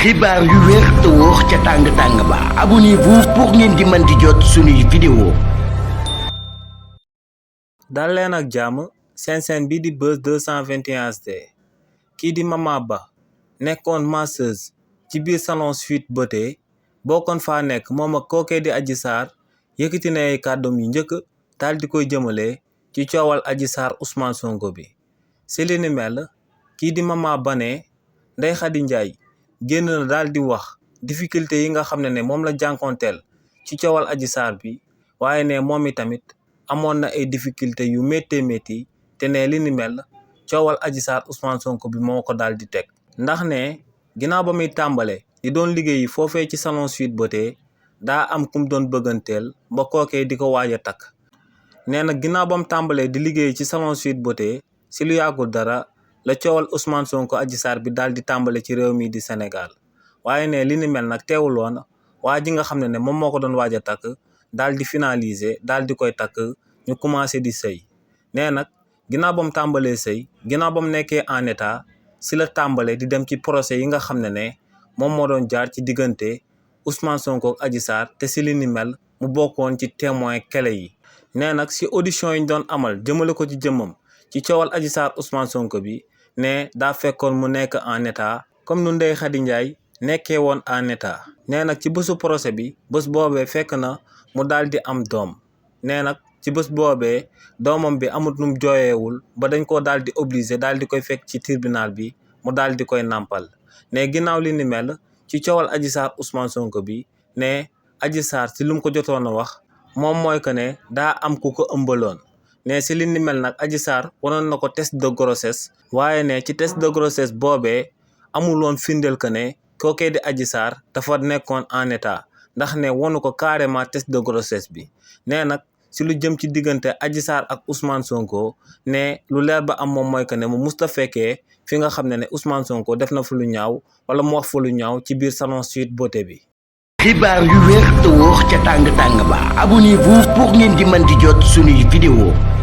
xibaar yu wér te wóor ca tàng ba abonnez-vous pour ngeen di mën di jot suñuy vidéo. dal leen ak jàmm seen bi di Buzz 221 HD kii di Mama Ba nekkoon masseuse ci biir salon Sweet Beauté bokkoon faa nekk moom ak kookee di Adji Sarr yëkkati na ay kàddoom yu njëkk daal di koy jëmale ci coowal Adji Sarr Ousmane Sonko bi si li ni mel kii di Mama Ba ne Ndeye Khady Ndiaye génn na daal di wax difficulté yi nga xam ne moom la jànkoonteel ci coowal Adji Sarr bi waaye ne moom itamit amoon na ay difficulté yu métti te ne li ni mel coowal Adji Sarr Ousmane Sonko bi moo ko daal di teg ndax ne ginnaaw ba muy tàmbale di doon liggéeyi foofee ci salon Sweet Beauté daa am kum doon bëgganteel ba kookee di ko waaj a takk nee na ginnaaw ba mu tàmbalee di liggéey ci salon Sweet Beauté si lu yàggul dara la coowal Ousmane Sonko Adji Sarr bi daal di tàmbale ci réew mi di Sénégal waaye ne li ni mel nag teewuloon waa ji nga xam ne moom moo ko doon waaj a takk daal di finaliser daal di koy takk ñu commencé di sëy nee nag ginnaaw ba mu tàmbalee sëy ginnaaw ba mu nekkee en état si la tàmbalee di dem ci procès yi nga xam ne moom moo doon jaar ci diggante Ousmane Sonko ak Adji Sarr te si li ni mel mu bokkoon ci témoin clé yi nee nag si audition yi ñu doon amal jëmale ko ci jëmmam ci coowal Adji Sarr Ousmane Sonko bi ne daa fekkoon mu nekk en état comme nu Ndeye Khady Ndiaye nekkee woon en état nee nag ci bésu procès bi bés boobee fekk na mu daal di am doom nee nag ci bés boobee doomam bi amut num jooyeewul ba dañ koo daal di obligé daal di koy fekk ci tribunal bi mu daal di koy nàmpal ne ginnaaw li ni mel ci coowal Adji Sarr Ousmane Sonko bi ne Adji Sarr si lu mu ko jotoon a wax moom mooy que ne daa am ku ko ëmbaloon ne si li ni mel nag Adji Sarr wanoon na ko test de grossesse waaye ne ci test de grossesse boobee amuloon firndeel que ne kookee di Adji Sarr dafa nekkoon en état ndax ne wonu ko carrément test de grossesse bi nee nag si lu jëm ci diggante Adji Sarr ak Ousmane Sonko ne lu leer ba am moom mooy que ne mu musta fekkee fi nga xam ne Ousmane Sonko def na fa lu ñaaw wala mu wax fa lu ñaaw ci biir salon Sweet Beauté bi. xibaar yu wér te wóor ca tàng ba abonnez-vous pour ngeen di mën di jot suñuy vidéo.